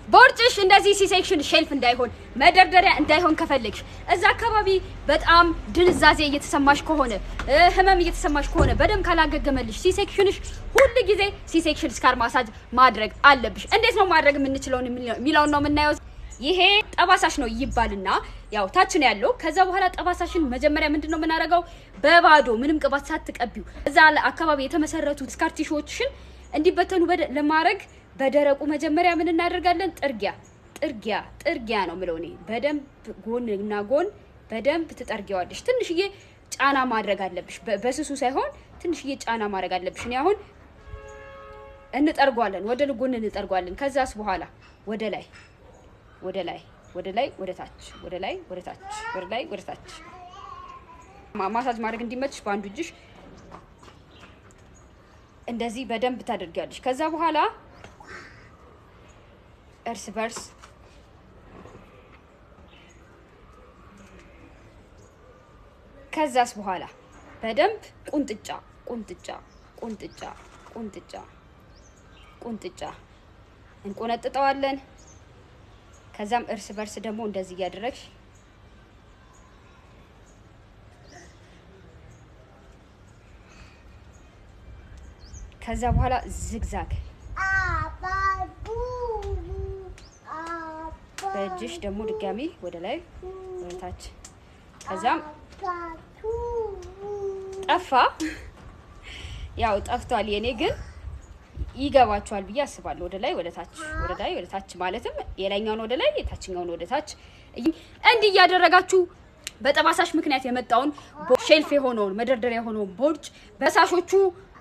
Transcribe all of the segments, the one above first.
ቦርጭሽ እንደዚህ C-section shelf እንዳይሆን፣ መደርደሪያ እንዳይሆን ከፈለግሽ፣ እዛ አካባቢ በጣም ድንዛዜ እየተሰማሽ ከሆነ፣ ህመም እየተሰማሽ ከሆነ፣ በደንብ ካላገገመልሽ C-section ሽ፣ ሁል ጊዜ C-section scar massage ማድረግ አለብሽ። እንዴት ነው ማድረግ የምንችለውን የሚለውን ነው የምናየው። ይሄ ጠባሳሽ ነው ይባልና ያው ታች ነው ያለው። ከዛ በኋላ ጠባሳሽን መጀመሪያ ምንድን ነው የምናደርገው? በባዶ ምንም ቅባት ሳትቀቢው እዛ አካባቢ የተመሰረቱ scar tissue ዎችሽን እንዲበተኑ ለማድረግ በደረቁ መጀመሪያ ምን እናደርጋለን? ጥርጊያ ጥርጊያ ጥርጊያ ነው የምለው እኔ። በደንብ ጎን እና ጎን በደንብ ትጠርጊዋለሽ። ትንሽዬ ጫና ማድረግ አለብሽ፣ በስሱ ሳይሆን ትንሽዬ ጫና ማድረግ አለብሽ። እኔ አሁን እንጠርጓለን፣ ወደ ጎን እንጠርጓለን። ከዛስ በኋላ ወደ ላይ ወደ ላይ ወደ ላይ ወደ ታች ወደ ላይ ወደ ታች ወደ ላይ ወደ ታች። ማሳጅ ማድረግ እንዲመችሽ በአንዱ እጅሽ እንደዚህ በደንብ ታደርጊያለሽ። ከዛ በኋላ እርስ በርስ፣ ከዛስ በኋላ በደንብ ቁንጥጫ ቁንጥጫ ቁንጥጫ ቁንጥጫ ቁንጥጫ እንቆነጥጠዋለን። ከዛም እርስ በርስ ደግሞ እንደዚህ እያደረግሽ፣ ከዛ በኋላ zigzag በእጅሽ ደግሞ ድጋሚ ወደ ላይ ወደ ታች። ከዛም ጠፋ፣ ያው ጠፍቷል። የኔ ግን ይገባቸዋል ብዬ አስባለሁ። ወደ ላይ ወደ ታች ወደ ላይ ወደ ታች ማለትም የላይኛውን ወደ ላይ የታችኛውን ወደ ታች እንዲህ እያደረጋችሁ በጠባሳሽ ምክንያት የመጣውን shelf የሆነውን፣ መደርደሪያ የሆነውን ቦርጭ፣ ፈሳሾቹ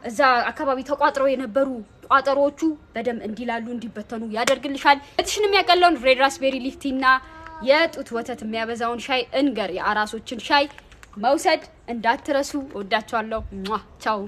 እዛ አካባቢ ተቋጥረው የነበሩ ቋጠሮዎቹ በደንብ እንዲላሉ፣ እንዲበተኑ ያደርግልሻል። ትሽን የሚያቀለውን red raspberry leaf tea ና የጡት ወተት የሚያበዛውን ሻይ እንገር የአራሶችን ሻይ መውሰድ እንዳትረሱ። ወዳችኋለሁ። ቻው።